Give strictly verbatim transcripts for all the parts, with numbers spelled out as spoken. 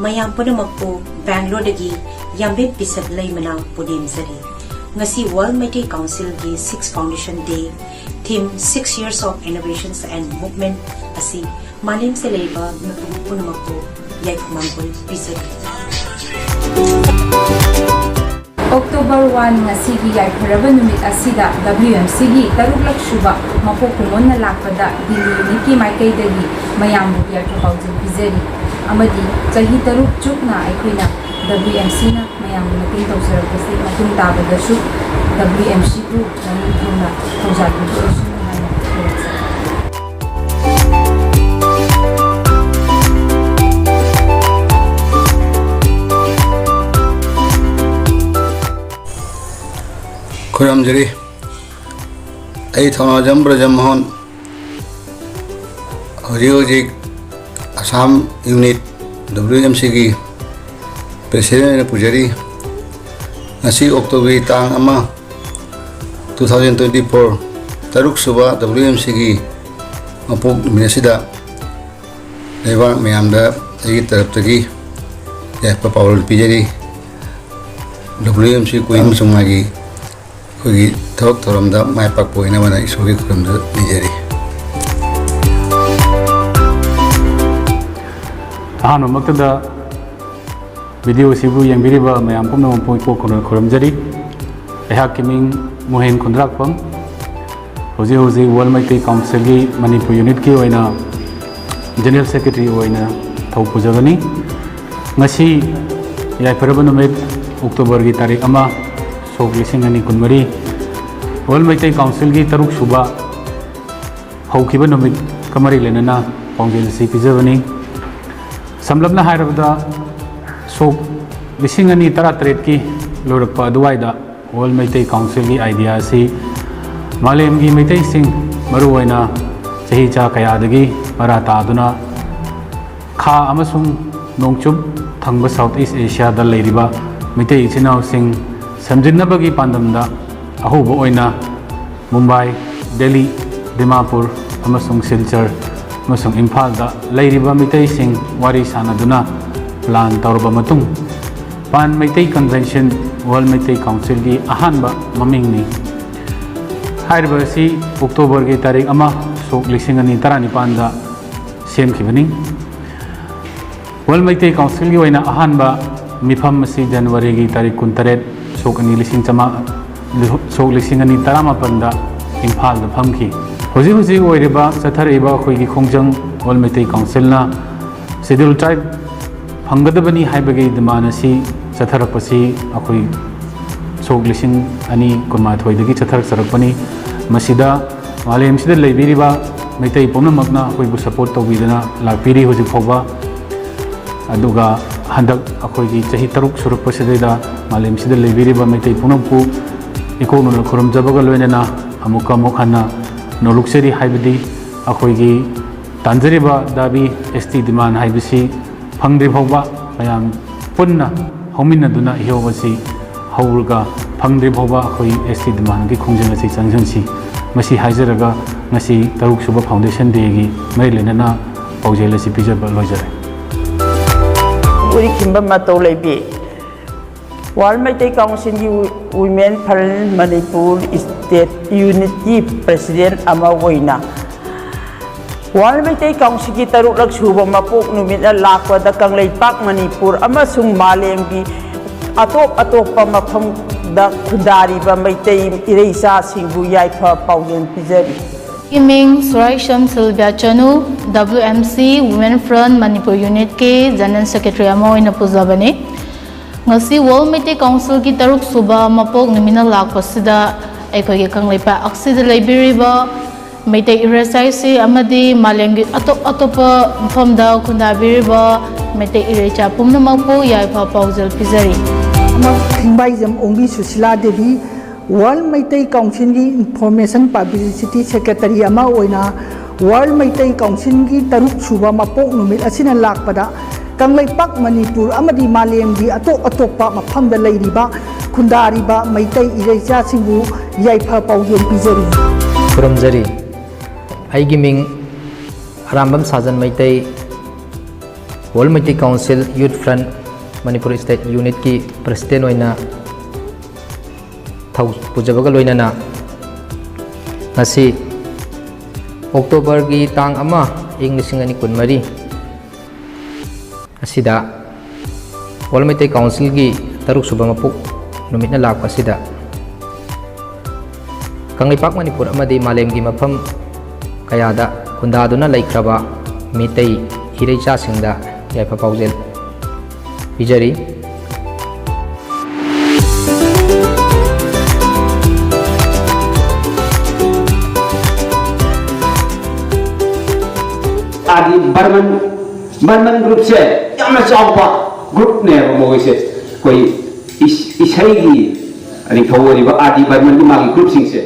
ꯃꯌꯥꯝ ꯄꯨꯝꯅꯃꯛꯄꯨ ꯕꯦꯡꯒ꯭ꯂꯣꯔꯗꯒꯤ ꯌꯥꯝꯕꯦꯝ ꯄꯤꯁꯛ ꯂꯩꯃꯅ ꯄꯨꯅꯦꯝꯖꯔꯤ꯫ ꯉꯁꯤ World Meitei Councilꯒꯤ sixth Foundation Day, theme Six Years of Innovations and Movement ꯑꯁꯤ ꯃꯥꯂꯦꯝꯁꯤꯗ ꯂꯩꯔꯤꯕ ꯃꯤꯄꯨꯝ ꯄꯨꯝꯅꯃꯛꯄꯨ ꯌꯥꯏꯐ ꯃꯪꯒꯣꯜ ꯄꯤꯖꯔꯤ꯫ October one, ꯉꯁꯤꯒꯤ ꯌꯥꯏꯐꯔꯕ ꯅꯨꯃꯤꯠ ꯑꯁꯤꯗ W M Cꯒꯤ ꯇꯔꯨꯛꯂꯛ ꯁꯨꯕ ꯃꯄꯣꯛ ꯀꯨꯝꯑꯣꯟꯅ ꯂꯥꯛꯄꯗ ꯗꯤꯜꯂꯤ ꯌꯨꯅꯤꯠꯀꯤ ꯃꯥꯏꯀꯩꯗꯒꯤ ꯃꯌꯥꯝꯕꯨ ꯌꯥꯏꯐ ꯄꯥꯎꯖꯦꯜ ꯄꯤꯖꯔꯤ ꯑꯃꯗꯤ ꯆꯍꯤ ꯇꯔꯨꯛ ꯆꯨꯞꯅ ꯑꯩꯈꯣꯏꯅ W M Cꯅ ꯃꯌꯥꯝꯒꯤ ꯃꯇꯦꯡ ꯇꯧꯖꯔꯛꯄꯁꯤ ꯃꯇꯨꯡ ꯇꯥꯕꯗꯁꯨ W M Cꯕꯨ ꯃꯅꯤꯡ ꯊꯨꯡꯅ ꯊꯧꯖꯥꯜ ꯄꯤꯕꯤꯔꯁꯅꯨ ꯍꯥꯏꯅ ꯈꯨꯔꯨꯝꯖꯔꯤ꯫ ꯈꯨꯔꯨꯝꯖꯔꯤ꯫ ꯑꯩ ꯊꯧꯅꯥꯖꯝ ꯕ꯭ꯔꯖꯃꯣꯍꯟ, ꯍꯧꯖꯤꯛ ꯍꯧꯖꯤꯛ ꯑꯁꯥꯝ ꯌꯨꯅꯤꯠ W M Cꯒꯤ ꯄ꯭ꯔꯦꯁꯤꯗꯦꯟ ꯑꯣꯏꯅ ꯄꯨꯖꯔꯤ꯫ ꯉꯁꯤ ꯑꯣꯛꯇꯣꯕꯔꯒꯤ ꯇꯥꯡ ꯑꯃ, two thousand twenty four, ꯇꯔꯨꯛ ꯁꯨꯕ W M Cꯒꯤ ꯃꯄꯣꯛ ꯅꯨꯃꯤꯠ ꯑꯁꯤꯗ ꯂꯩꯕꯥꯛ ꯃꯌꯥꯝꯗ ꯑꯩꯒꯤ ꯇꯔꯞꯇꯒꯤ ꯌꯥꯏꯐ ꯄꯥꯎꯖꯦꯜ ꯄꯤꯖꯔꯤ꯫ W M C ꯀꯨꯏ ꯑꯃꯁꯨꯡ ꯃꯥꯒꯤ ꯑꯩꯈꯣꯏꯒꯤ ꯊꯕꯛ ꯊꯧꯔꯝꯗ ꯃꯥꯏ ꯄꯥꯛꯄ ꯑꯣꯏꯅꯕꯅ ꯏꯁꯣꯔꯒꯤ ꯈꯨꯔꯨꯝꯗ ꯅꯤꯖꯔꯤ꯫ ꯑꯍꯥꯟꯕꯃꯛꯇꯗ ꯚꯤꯗꯤꯑꯣ ꯑꯁꯤꯕꯨ ꯌꯦꯡꯕꯤꯔꯤꯕ ꯃꯌꯥꯝ ꯄꯨꯝꯅꯃꯛꯄꯨ ꯏꯀꯣꯛ ꯈꯨꯝꯅ ꯈꯨꯔꯨꯝꯖꯔꯤ꯫ ꯑꯩꯍꯥꯛꯀꯤ ꯃꯤꯡ ꯃꯣꯍꯦꯟ ꯈꯨꯟꯗ꯭ꯔꯥꯛꯄꯝ꯫ ꯍꯧꯖꯤꯛ ꯍꯧꯖꯤꯛ World Meitei Councilꯒꯤ ꯃꯅꯤꯄꯨꯔ ꯌꯨꯅꯤꯠꯀꯤ ꯑꯣꯏꯅ ꯖꯦꯅꯔꯦꯜ ꯁꯦꯀ꯭ꯔꯦꯇꯔꯤ ꯑꯣꯏꯅ ꯊꯧ ꯄꯨꯖꯕꯅꯤ꯫ ꯉꯁꯤ ꯌꯥꯏꯐꯔꯕ ꯅꯨꯃꯤꯠ ꯑꯣꯛꯇꯣꯕꯔꯒꯤ ꯇꯥꯔꯤꯛ ꯑꯃ, ꯁꯣꯛ ꯂꯤꯁꯤꯡ ꯑꯅꯤ ꯀꯨꯟꯃꯔꯤ, World Meitei Councilꯒꯤ ꯇꯔꯨꯛ ꯁꯨꯕ ꯍꯧꯈꯤꯕ ꯅꯨꯃꯤꯠꯀ ꯃꯔꯤ ꯂꯩꯅꯅ ꯄꯥꯎꯖꯦꯜ ꯑꯁꯤ ꯄꯤꯖꯕꯅꯤ꯫ ꯁꯝꯂꯞꯅ ꯍꯥꯏꯔꯕꯗ, ꯁꯣꯛ ꯂꯤꯁꯤꯡ ꯑꯅꯤ ꯇꯔꯥꯇꯔꯦꯠꯀꯤ ꯂꯣꯏꯔꯛꯄ ꯑꯗꯨꯋꯥꯏꯗ World Meitei Councilꯒꯤ idea ꯑꯁꯤ ꯃꯥꯂꯦꯝꯒꯤ ꯃꯩꯇꯩꯁꯤꯡ, ꯃꯔꯨꯑꯣꯏꯅ ꯆꯍꯤꯆꯥ ꯀꯌꯥꯗꯒꯤ ꯃꯔꯥ ꯇꯥꯗꯨꯅ ꯈꯥ ꯑꯃꯁꯨꯡ ꯅꯣꯡꯆꯨꯞ ꯊꯪꯕ South East Asiaꯗ ꯂꯩꯔꯤꯕ ꯃꯩꯇꯩ ꯏꯆꯤꯟ ꯏꯅꯥꯎꯁꯤꯡ ꯁꯝꯖꯤꯟꯅꯕꯒꯤ ꯄꯥꯟꯗꯝꯗ ꯑꯍꯧꯕ ꯑꯣꯏꯅ ꯃꯨꯝꯕꯥꯏ, ꯗꯦꯜꯂꯤ, ꯗꯤꯃꯥꯄꯨꯔ ꯑꯃꯁꯨꯡ ꯁꯤꯜꯆꯔ ꯑꯃꯁꯨꯡ ꯏꯝꯐꯥꯜꯗ ꯂꯩꯔꯤꯕ ꯃꯤꯇꯩꯁꯤꯡ ꯋꯥꯔꯤ ꯁꯥꯅꯗꯨꯅ ꯄ꯭ꯂꯥꯟ ꯇꯧꯔꯕ ꯃꯇꯨꯡ, ꯄꯥꯟ ꯃꯩꯇꯩ ꯀꯟꯚꯦꯟꯁꯟ, ꯋꯥꯔꯜ ꯃꯩꯇꯩ ꯀꯥꯎꯟꯁꯤꯜꯒꯤ ꯑꯍꯥꯟꯕ ꯃꯃꯤꯡꯅꯤ꯫ ꯍꯥꯏꯔꯤꯕ ꯑꯁꯤ ꯑꯣꯛꯇꯣꯕꯔꯒꯤ ꯇꯥꯔꯤꯛ ꯑꯃ, ꯁꯣꯛ ꯂꯤꯁꯤꯡ ꯑꯅꯤ ꯇꯔꯥꯅꯤꯄꯥꯟꯗ ꯁꯦꯝꯈꯤꯕꯅꯤ꯫ ꯋꯥꯔꯜ ꯃꯩꯇꯩ ꯀꯥꯎꯟꯁꯤꯜꯒꯤ ꯑꯣꯏꯅ ꯑꯍꯥꯟꯕ ꯃꯤꯐꯝ ꯑꯁꯤ ꯖꯅꯋꯥꯔꯤꯒꯤ ꯇꯥꯔꯤꯛ ꯀꯨꯟꯇꯔꯦꯠ, ꯁꯣꯛ ꯑꯅꯤ ꯂꯤꯁꯤꯡ ꯆꯃꯥ-, ꯁꯣꯛ ꯂꯤꯁꯤꯡ ꯑꯅꯤ ꯇꯔꯥꯃꯥꯄꯟꯗ ꯏꯝꯐꯥꯜꯗ ꯐꯝꯈꯤ꯫ ꯍꯧꯖꯤꯛ ꯍꯧꯖꯤꯛ ꯑꯣꯏꯔꯤꯕ ꯆꯠꯊꯔꯛꯏꯕ ꯑꯩꯈꯣꯏꯒꯤ ꯈꯣꯡꯖꯪ ꯋꯥꯔꯜ ꯃꯩꯇꯩ ꯀꯥꯎꯟꯁꯤꯜꯅ ꯁꯦꯗ꯭ꯌꯨꯜ ꯇ꯭ꯔꯥꯏꯕ ꯐꯪꯒꯗꯕꯅꯤ ꯍꯥꯏꯕꯒꯤ ꯗꯤꯃꯥꯟ ꯑꯁꯤ ꯆꯠꯊꯔꯛꯄꯁꯤ ꯑꯩꯈꯣꯏ ꯁꯣꯛ ꯂꯤꯁꯤꯡ ꯑꯅꯤ ꯀꯨꯟꯃꯥꯊꯣꯏꯗꯒꯤ ꯆꯠꯊꯔꯛꯆꯔꯛꯄꯅꯤ꯫ ꯃꯁꯤꯗ ꯃꯥꯂꯦꯝꯁꯤꯗ ꯂꯩꯕꯤꯔꯤꯕ ꯃꯩꯇꯩ ꯄꯨꯝꯅꯃꯛꯅ ꯑꯩꯈꯣꯏꯕꯨ ꯁꯄꯣꯔꯠ ꯇꯧꯕꯤꯗꯨꯅ ꯂꯥꯛꯄꯤꯔꯤ ꯍꯧꯖꯤꯛ ꯐꯥꯎꯕ꯫ ꯑꯗꯨꯒ ꯍꯟꯗꯛ ꯑꯩꯈꯣꯏꯒꯤ ꯆꯍꯤ ꯇꯔꯨꯛ ꯁꯨꯔꯛꯄꯁꯤꯗꯩꯗ ꯃꯥꯂꯦꯝꯁꯤꯗ ꯂꯩꯕꯤꯔꯤꯕ ꯃꯩꯇꯩ ꯄꯨꯝꯅꯃꯛꯄꯨ ꯏꯀꯣꯛꯅꯅ ꯈꯨꯔꯨꯝꯖꯕꯒ ꯂꯣꯏꯅꯅ ꯑꯃꯨꯛꯀ ꯑꯃꯨꯛ ꯍꯟꯅ ꯅꯣꯂꯨꯛꯆꯔꯤ ꯍꯥꯏꯕꯗꯤ ꯑꯩꯈꯣꯏꯒꯤ ꯇꯥꯟꯖꯔꯤꯕ ꯗꯥꯕꯤ ꯑꯦꯁ ꯇꯤ ꯗꯤꯃꯥꯟ ꯍꯥꯏꯕꯁꯤ ꯐꯪꯗ꯭ꯔꯤ ꯐꯥꯎꯕ ꯃꯌꯥꯝ ꯄꯨꯟꯅ ꯍꯧꯃꯤꯟꯅꯗꯨꯅ ꯏꯍꯧ ꯑꯁꯤ ꯍꯧꯔꯒ ꯐꯪꯗ꯭ꯔꯤ ꯐꯥꯎꯕ ꯑꯩꯈꯣꯏ ꯑꯦꯁ ꯇꯤ ꯗꯤꯃꯥꯟꯒꯤ ꯈꯣꯡꯖꯪ ꯑꯁꯤ ꯆꯪꯁꯤꯟꯁꯤ꯫ ꯃꯁꯤ ꯍꯥꯏꯖꯔꯒ ꯉꯁꯤ ꯇꯔꯨꯛ ꯁꯨꯕ ꯐꯥꯎꯟꯗꯦꯁꯟ ꯗꯦꯒꯤ ꯃꯔꯤ ꯂꯩꯅꯅ ꯄꯥꯎꯖꯦꯜ ꯑꯁꯤ ꯄꯤꯖꯕ ꯂꯣꯏꯖꯔꯦ꯫ ꯎꯔꯤꯈꯤꯝꯕ ꯃꯇꯧ ꯂꯩꯕꯤ꯫ ꯋꯥꯔꯜ ꯃꯩꯇꯩ ꯀꯥꯎꯟꯁꯤꯜꯒꯤ ꯋꯤꯃꯦꯟ ꯐ꯭ꯔꯟ ꯃꯅꯤꯄꯨꯔ ꯁ꯭ꯇꯦꯠ ꯌꯨꯅꯤꯠꯀꯤ ꯄ꯭ꯔꯦꯁꯤꯗꯦꯟꯠ ꯑꯃ ꯑꯣꯏꯅ ꯋꯥꯔꯜ ꯃꯩꯇꯩ ꯀꯥꯎꯟꯁꯤꯜꯒꯤ ꯇꯔꯨꯛꯂꯛ ꯁꯨꯕ ꯃꯄꯣꯛ ꯅꯨꯃꯤꯠꯅ ꯂꯥꯛꯄꯗ ꯀꯪꯂꯩꯄꯥꯛ ꯃꯅꯤꯄꯨꯔ ꯑꯃꯁꯨꯡ ꯃꯥꯂꯦꯝꯒꯤ ꯑꯇꯣꯞ ꯑꯇꯣꯞꯄ ꯃꯐꯝꯗ ꯈꯨꯟꯗꯥꯔꯤꯕ ꯃꯩꯇꯩ ꯏꯔꯩꯆꯥꯁꯤꯡꯕꯨ ꯌꯥꯏꯐ ꯄꯥꯎꯖꯦꯜ ꯄꯤꯖꯔꯤ꯫ ꯑꯩꯒꯤ ꯃꯤꯡ Suraisam Silvia Chanu, W M C women from Manipur ꯌꯨꯅꯤꯠꯀꯤ ꯖꯦꯅꯔꯦꯜ ꯁꯦꯀ꯭ꯔꯦꯇꯔꯤ ꯑꯃ ꯑꯣꯏꯅ ꯄꯨꯖꯕꯅꯤ꯫ ꯉꯁꯤ ꯋꯥꯔꯜ ꯃꯩꯇꯩ ꯀꯥꯎꯟꯁꯤꯜꯒꯤ ꯇꯔꯨꯛ ꯁꯨꯕ ꯃꯄꯣꯛ ꯅꯨꯃꯤꯠꯅ ꯂꯥꯛꯄꯁꯤꯗ ꯑꯩꯈꯣꯏꯒꯤ ꯀꯪꯂꯩꯄꯥꯛ ꯑꯁꯤꯗ ꯂꯩꯕꯤꯔꯤꯕ ꯃꯩꯇꯩ ꯏꯔꯩꯆꯥꯁꯤꯡ ꯑꯃꯗꯤ ꯃꯥꯂꯦꯝꯒꯤ ꯑꯇꯣꯞ ꯑꯇꯣꯞꯄ ꯃꯐꯝꯗ ꯈꯨꯟꯗꯥꯕꯤꯔꯤꯕ ꯃꯩꯇꯩ ꯏꯔꯩꯆꯥ ꯄꯨꯝꯅꯃꯛꯄꯨ ꯌꯥꯏꯐ ꯄꯥꯎꯖꯦꯜ ꯄꯤꯖꯔꯤ꯫ ꯑꯃ ꯊꯤꯡꯕꯥꯏꯖꯝ ꯑꯣꯡꯕꯤ ꯁꯨꯁꯤꯂꯥ ꯗꯦꯕꯤ, ꯋꯥꯔꯜ ꯃꯩꯇꯩ ꯀꯥꯎꯟꯁꯤꯜꯒꯤ ꯏꯟꯐꯣꯔꯃꯦꯁꯟ ꯄꯕ꯭ꯂꯤꯁꯤꯇꯤ ꯁꯦꯀ꯭ꯔꯦꯇꯔꯤ ꯑꯃ ꯑꯣꯏꯅ ꯋꯥꯔꯜ ꯃꯩꯇꯩ ꯀꯥꯎꯟꯁꯤꯜꯒꯤ ꯇꯔꯨꯛ ꯁꯨꯕ ꯃꯄꯣꯛ ꯅꯨꯃꯤꯠ ꯑꯁꯤꯅ ꯂꯥꯛꯄꯗ ꯀꯪꯂꯩꯄꯥꯛ ꯃꯅꯤꯄꯨꯔ ꯑꯃꯗꯤ ꯃꯥꯂꯦꯝꯒꯤ ꯑꯇꯣꯞ ꯑꯇꯣꯞꯄ ꯃꯐꯝꯗ ꯂꯩꯔꯤꯕ ꯈꯨꯟꯗꯥꯔꯤꯕ ꯃꯩꯇꯩ ꯏꯔꯩꯆꯥꯁꯤꯡꯕꯨ ꯌꯥꯏꯐ ꯄꯥꯎꯖꯦꯜ ꯄꯤꯖꯔꯤ꯫ ꯈꯨꯔꯨꯝꯖꯔꯤ꯫ ꯑꯩꯒꯤ ꯃꯤꯡ ꯑꯔꯥꯝꯕꯝ ꯁꯥꯖꯟ Meitei, All Meitei Council Youth Front Manipur State Unitꯀꯤ President ꯑꯣꯏꯅ ꯊꯧ ꯄꯨꯖꯕꯒ ꯂꯣꯏꯅꯅ ꯉꯁꯤ Octoberꯒꯤ ꯇꯥꯡ ꯑꯃ, ꯏꯪ ꯂꯤꯁꯤꯡ ꯑꯅꯤ ꯀꯨꯟꯃꯔꯤ ꯑꯁꯤꯗ All Meitei Councilꯒꯤ ꯇꯔꯨꯛ ꯁꯨꯕ ꯃꯄꯣꯛ ꯅꯨꯃꯤꯠꯅ ꯂꯥꯛꯄ ꯑꯁꯤꯗ ꯀꯪꯂꯩꯄꯥꯛ ꯃꯅꯤꯄꯨꯔ ꯑꯃꯗꯤ ꯃꯥꯂꯦꯝꯒꯤ ꯃꯐꯝ ꯀꯌꯥꯗ ꯈꯨꯟꯗꯥꯗꯨꯅ ꯂꯩꯈ꯭ꯔꯕ ꯃꯤꯇꯩ ꯏꯔꯩꯆꯥꯁꯤꯡꯗ ꯌꯥꯏꯐ ꯄꯥꯎꯖꯦꯜ ꯄꯤꯖꯔꯤ꯫ ꯑꯥꯔ ꯗꯤ ꯕꯔꯃꯟ, ꯕꯔꯃꯟ groupꯁꯦ ꯌꯥꯝꯅ ꯆꯥꯎꯕ groupꯅꯦꯕ꯫ ꯃꯣꯏꯁꯦ ꯑꯩꯈꯣꯏ ꯏꯁ- ꯏꯁꯩꯒꯤ ꯅꯤꯡꯊꯧ ꯑꯣꯏꯔꯤꯕ ꯑꯥꯔ ꯗꯤ ꯕꯔꯃꯟꯒꯤ ꯃꯥꯒꯤ groupꯁꯤꯡꯁꯦ,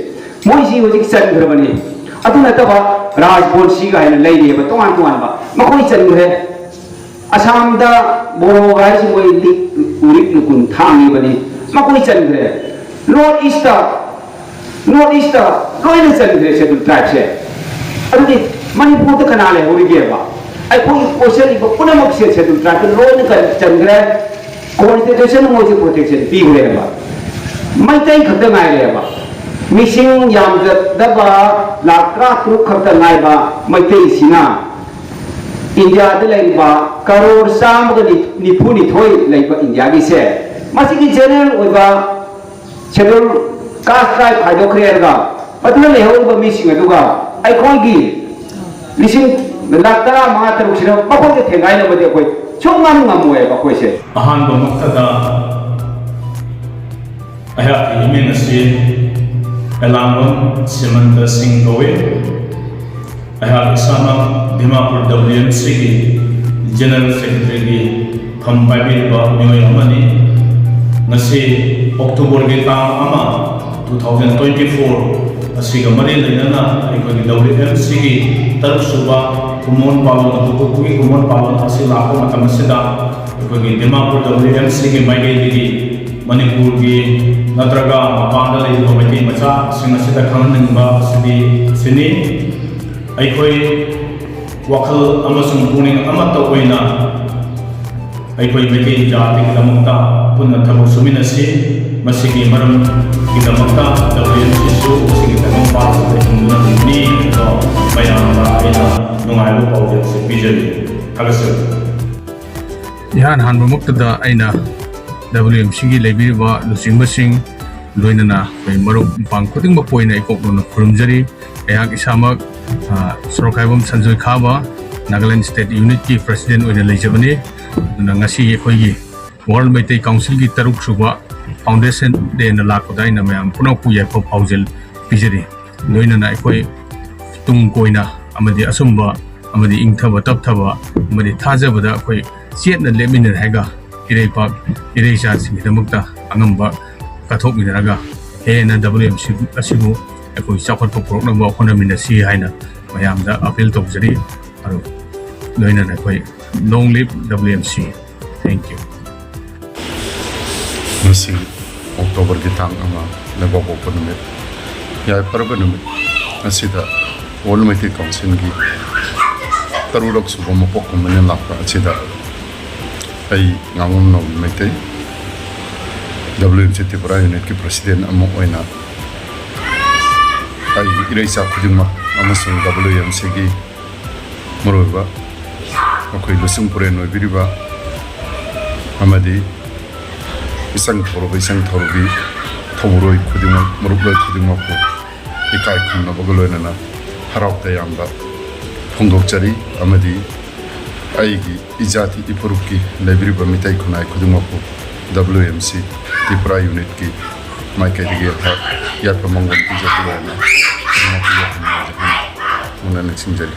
ꯃꯣꯏꯁꯤ ꯍꯧꯖꯤꯛ ꯆꯟꯈ꯭ꯔꯕꯅꯤ꯫ ꯑꯗꯨ ꯅꯠꯇꯕ ꯔꯥꯖꯕꯣꯟꯁꯤꯒ ꯍꯥꯏꯅ ꯂꯩꯔꯤꯑꯕ, ꯇꯣꯉꯥꯟ ꯇꯣꯉꯥꯟꯕ, ꯃꯈꯣꯏ ꯆꯟꯈ꯭ꯔꯦ꯫ ꯑꯁꯥꯝꯗ ꯕꯣꯔꯣꯒ ꯍꯥꯏꯁꯤ ꯃꯣꯏ ꯂꯤꯛ ꯎꯔꯤꯛ ꯂꯨꯀꯨꯟ ꯊꯥꯡꯉꯤꯕꯅꯤ, ꯃꯈꯣꯏ ꯆꯟꯈ꯭ꯔꯦ꯫ North Eastꯇ, North Eastꯇ ꯂꯣꯏꯅ ꯆꯟꯈ꯭ꯔꯦ Scheduled Tribeꯁꯦ꯫ ꯑꯗꯨꯗꯤ ꯃꯅꯤꯄꯨꯔꯗ ꯀꯅꯥ ꯂꯩꯍꯧꯔꯤꯒꯦꯕ? ꯑꯩꯈꯣꯏꯒꯤ ꯀꯣꯏꯆꯠꯂꯤꯕ ꯄꯨꯝꯅꯃꯛꯁꯦ Scheduled Tribeꯇ ꯂꯣꯏꯅ ꯀ- ꯆꯟꯈ꯭ꯔꯦ꯫ Constitutionꯅ ꯃꯣꯏꯁꯦ protection ꯄꯤꯈ꯭ꯔꯦꯕ꯫ ꯃꯩꯇꯩ ꯈꯛꯇ ꯉꯥꯏꯔꯦꯕ꯫ ꯃꯤꯁꯤꯡ ꯌꯥꯝꯖꯗꯕ ꯂꯥꯈ ꯇꯔꯥ ꯇꯔꯨꯛ ꯈꯛꯇ ꯉꯥꯏꯕ ꯃꯩꯇꯩꯁꯤꯅ ꯏꯟꯗꯤꯌꯥꯗ ꯂꯩꯔꯤꯕ ꯀꯔꯣꯔ ꯆꯥꯝꯃꯒ ꯅꯤꯐꯨ ꯅꯤꯊꯣꯏ ꯂꯩꯕ ꯏꯟꯗꯤꯌꯥꯒꯤꯁꯦ, ꯃꯁꯤꯒꯤ general ꯑꯣꯏꯕ Scheduled Caste Tribe ꯈꯥꯏꯗꯣꯛꯈ꯭ꯔꯦ ꯍꯥꯏꯔꯒ, ꯃꯗꯨꯗ ꯂꯩꯍꯧꯔꯤꯕ ꯃꯤꯁꯤꯡ ꯑꯗꯨꯒ ꯑꯩꯈꯣꯏꯒꯤ ꯂꯤꯁꯤꯡ ꯂꯥꯈ ꯇꯔꯥꯃꯉꯥ ꯇꯔꯨꯛꯁꯤꯅ ꯃꯈꯣꯏꯒ ꯊꯦꯡꯒꯥꯏꯅꯕꯗꯤ ꯑꯩꯈꯣꯏ ꯁꯨꯡꯉꯝ ꯉꯝꯃꯣꯏꯕ ꯑꯩꯈꯣꯏꯁꯦ꯫ ꯑꯍꯥꯟꯕꯃꯛꯇꯗ ꯑꯩꯍꯥꯛꯀꯤ ꯏꯃꯤꯡ ꯑꯁꯤ ꯑꯦꯂꯥꯡꯕꯝ ꯁꯤꯃꯟꯇ ꯁꯤꯡ ꯀꯧꯏ꯫ ꯑꯩꯍꯥꯛ ꯏꯁꯥꯃꯛ ꯗꯤꯃꯥꯄꯨꯔ W M Cꯒꯤ General Secretaryꯒꯤ ꯐꯝ ꯄꯥꯏꯕꯤꯔꯤꯕ ꯃꯤꯑꯣꯏ ꯑꯃꯅꯤ꯫ ꯉꯁꯤ Octoberꯒꯤ ꯇꯥꯡ ꯑꯃ, two thousand twenty four ꯑꯁꯤꯒ ꯃꯔꯤ ꯂꯩꯅꯅ ꯑꯩꯈꯣꯏꯒꯤ W M Cꯒꯤ ꯇꯔꯨꯛ ꯁꯨꯕ ꯀꯨꯝꯑꯣꯟ ꯄꯥꯂꯣꯟ, ꯍꯧꯗꯣꯛꯄꯒꯤ ꯀꯨꯝꯑꯣꯟ ꯄꯥꯂꯣꯟ ꯑꯁꯤ ꯂꯥꯛꯄ ꯃꯇꯝ ꯑꯁꯤꯗ ꯑꯩꯈꯣꯏꯒꯤ ꯗꯤꯃꯥꯄꯨꯔ W M Cꯒꯤ ꯃꯥꯏꯀꯩꯗꯒꯤ ꯃꯅꯤꯄꯨꯔꯒꯤ ꯅꯠꯇ꯭ꯔꯒ ꯃꯄꯥꯟꯗ ꯂꯩꯔꯤꯕ ꯃꯩꯇꯩ ꯃꯆꯥꯁꯤꯡ ꯑꯁꯤꯗ ꯈꯪꯍꯟꯅꯤꯡꯕ ꯑꯁꯤꯗꯤ ꯁꯤꯅꯤ꯫ ꯑꯩꯈꯣꯏ ꯋꯥꯈꯜ ꯑꯃꯁꯨꯡ ꯄꯨꯛꯅꯤꯡ ꯑꯃꯠꯇ ꯑꯣꯏꯅ ꯑꯩꯈꯣꯏ ꯃꯩꯇꯩ ꯖꯥꯇꯤꯒꯤꯗꯃꯛꯇ ꯄꯨꯟꯅ ꯊꯕꯛ ꯁꯨꯃꯤꯟꯅꯁꯤ꯫ ꯃꯁꯤꯒꯤ ꯃꯔꯝꯒꯤꯗꯃꯛꯇ ꯗꯕ꯭ꯂꯤꯌꯨ ꯑꯦꯝ ꯁꯤꯁꯨ ꯃꯁꯤꯒꯤ ꯇꯥꯏꯕꯪ ꯄꯥꯟꯕꯗ ꯍꯤꯡꯗꯨꯅ ꯍꯤꯡꯒꯅꯤ ꯍꯥꯏꯕꯗꯣ ꯃꯌꯥꯝꯗ ꯑꯩꯅ ꯅꯨꯡꯉꯥꯏꯕ ꯄꯥꯎꯖꯦꯜꯁꯦ ꯄꯤꯖꯔꯤ꯫ ꯊꯥꯒꯠꯆꯔꯤ꯫ ꯏꯍꯥꯟ ꯍꯥꯟꯕꯃꯛꯇꯗ ꯑꯩꯅ ꯗꯕ꯭ꯂꯤꯌꯨ ꯑꯦꯝ ꯁꯤꯒꯤ ꯂꯩꯕꯤꯔꯤꯕ ꯂꯨꯆꯤꯡꯕꯁꯤꯡ, ꯂꯣꯏꯅꯅ ꯑꯩꯈꯣꯏ ꯃꯔꯨꯞ ꯃꯄꯥꯡ ꯈꯨꯗꯤꯡꯃꯛꯄꯨ ꯑꯣꯏꯅ ꯏꯀꯣꯛ ꯂꯣꯟꯅ ꯈꯨꯔꯨꯝꯖꯔꯤ꯫ ꯑꯩꯍꯥꯛ ꯏꯁꯥꯃꯛ, ꯑ, ꯁꯣꯔꯣꯛꯈꯥꯏꯕꯝ ꯁꯟꯖꯣꯏ ꯈꯥꯕ, ꯅꯥꯒꯥꯂꯦꯟ ꯁ꯭ꯇꯦꯠ ꯌꯨꯅꯤꯠꯀꯤ ꯄ꯭ꯔꯁꯤꯗꯦꯟ ꯑꯣꯏꯅ ꯂꯩꯖꯕꯅꯤ꯫ ꯑꯗꯨꯅ ꯉꯁꯤ ꯑꯩꯈꯣꯏꯒꯤ ꯋꯥꯔꯜ ꯃꯩꯇꯩ ꯀꯥꯎꯟꯁꯤꯜꯒꯤ ꯇꯔꯨꯛ ꯁꯨꯕ ꯐꯥꯎꯟꯗꯦꯁꯟ ꯗꯦꯅ ꯂꯥꯛꯄꯗ ꯑꯩꯅ ꯃꯌꯥꯝ ꯄꯨꯝꯅꯃꯛꯄꯨ ꯌꯥꯏꯐ ꯄꯥꯎꯖꯦꯜ ꯄꯤꯖꯔꯤ꯫ ꯂꯣꯏꯅꯅ ꯑꯩꯈꯣꯏ ꯇꯨꯡ ꯀꯣꯏꯅ ꯑꯃꯗꯤ ꯑꯆꯨꯝꯕ ꯑꯃꯗꯤ ꯏꯪꯊꯕ ꯇꯞꯊꯕ ꯑꯃꯗꯤ ꯊꯥꯖꯕꯗ ꯑꯩꯈꯣꯏ ꯆꯦꯠꯅ ꯂꯦꯞꯃꯤꯟꯅꯔꯦ ꯍꯥꯏꯔꯒ ꯏꯔꯩꯄꯥꯛ ꯏꯔꯩꯆꯥꯁꯤꯡꯒꯤꯗꯃꯛꯇ ꯑꯉꯝꯕ ꯀꯠꯊꯣꯛꯃꯤꯟꯅꯔꯒ ꯍꯦꯟꯅ ꯗꯕ꯭ꯂꯤꯌꯨ ꯑꯦꯝ ꯁꯤ ꯑꯁꯤꯕꯨ ꯑꯩꯈꯣꯏ ꯆꯥꯎꯈꯠꯄ ꯄꯨꯔꯛꯅꯕ ꯍꯣꯠꯅꯃꯤꯟꯅꯁꯤ ꯍꯥꯏꯅ ꯃꯌꯥꯝꯗ ꯑꯄꯤꯜ ꯇꯧꯖꯔꯤ꯫ ꯑꯗꯨ ꯂꯣꯏꯅꯅ ꯑꯩꯈꯣꯏ long live W M C꯫ Thank you꯫ ꯉꯁꯤ ꯑꯣꯛꯇꯣꯕꯔꯒꯤ ꯇꯥꯡ ꯑꯃ, ꯂꯩꯕꯥꯛꯄꯣꯛꯄ ꯅꯨꯃꯤꯠ, ꯌꯥꯏꯐꯔꯕ ꯅꯨꯃꯤꯠ ꯑꯁꯤꯗ ꯋꯥꯔꯜ ꯃꯩꯇꯩ ꯀꯥꯎꯟꯁꯤꯜꯒꯤ ꯇꯔꯨꯛꯂꯛ ꯁꯨꯕ ꯃꯄꯣꯛ ꯀꯨꯝꯍꯩꯅ ꯂꯥꯛꯄ ꯑꯁꯤꯗ ꯑꯩ ꯉꯥꯉꯣꯝ Naobi Meitei, W M C Tripura ꯌꯨꯅꯤꯠꯀꯤ ꯄ꯭ꯔꯁꯤꯗꯦꯟ ꯑꯃ ꯑꯣꯏꯅ ꯑꯩꯒꯤ ꯏꯔꯩꯆꯥ ꯈꯨꯗꯤꯡꯃꯛ ꯑꯃꯁꯨꯡ W M Cꯒꯤ ꯃꯔꯨꯑꯣꯏꯕ ꯑꯩꯈꯣꯏ ꯂꯨꯆꯤꯡ ꯄꯨꯔꯦꯟ ꯑꯣꯏꯕꯤꯔꯤꯕ ꯑꯃꯗꯤ ꯏꯆꯪ ꯊꯧꯔꯕ ꯏꯆꯪ ꯊꯧꯔꯕꯤ ꯊꯧꯕꯨꯔꯣꯏ ꯈꯨꯗꯤꯡꯃꯛ, ꯃꯔꯨꯞꯂꯣꯏ ꯈꯨꯗꯤꯡꯃꯛꯄꯨ ꯏꯀꯥꯏ ꯈꯨꯝꯅꯕꯒ ꯂꯣꯏꯅꯅ ꯍꯔꯥꯎ ꯇꯌꯥꯝꯕ ꯐꯣꯡꯗꯣꯛꯆꯔꯤ꯫ ꯑꯃꯗꯤ ꯑꯩꯒꯤ ꯏꯖꯥꯇꯤ ꯏꯐꯨꯔꯨꯞꯀꯤ ꯂꯩꯕꯤꯔꯤꯕ ꯃꯤꯇꯩ ꯈꯨꯟꯅꯥꯏ ꯈꯨꯗꯤꯡꯃꯛꯄꯨ W M C ꯇ꯭ꯔꯤꯄꯨꯔꯥ ꯌꯨꯅꯤꯠꯀꯤ ꯃꯥꯏꯀꯩꯗꯒꯤ ꯑꯩꯍꯥꯛ ꯌꯥꯏꯐ ꯃꯪꯒꯣꯜ ꯄꯤꯖꯕ ꯑꯣꯏꯅ ꯈꯨꯗꯤꯡꯃꯛꯄꯨ ꯌꯥꯏꯐ ꯃꯪꯒꯣꯜ ꯍꯥꯏꯅ ꯅꯤꯡꯁꯤꯡꯖꯔꯤ꯫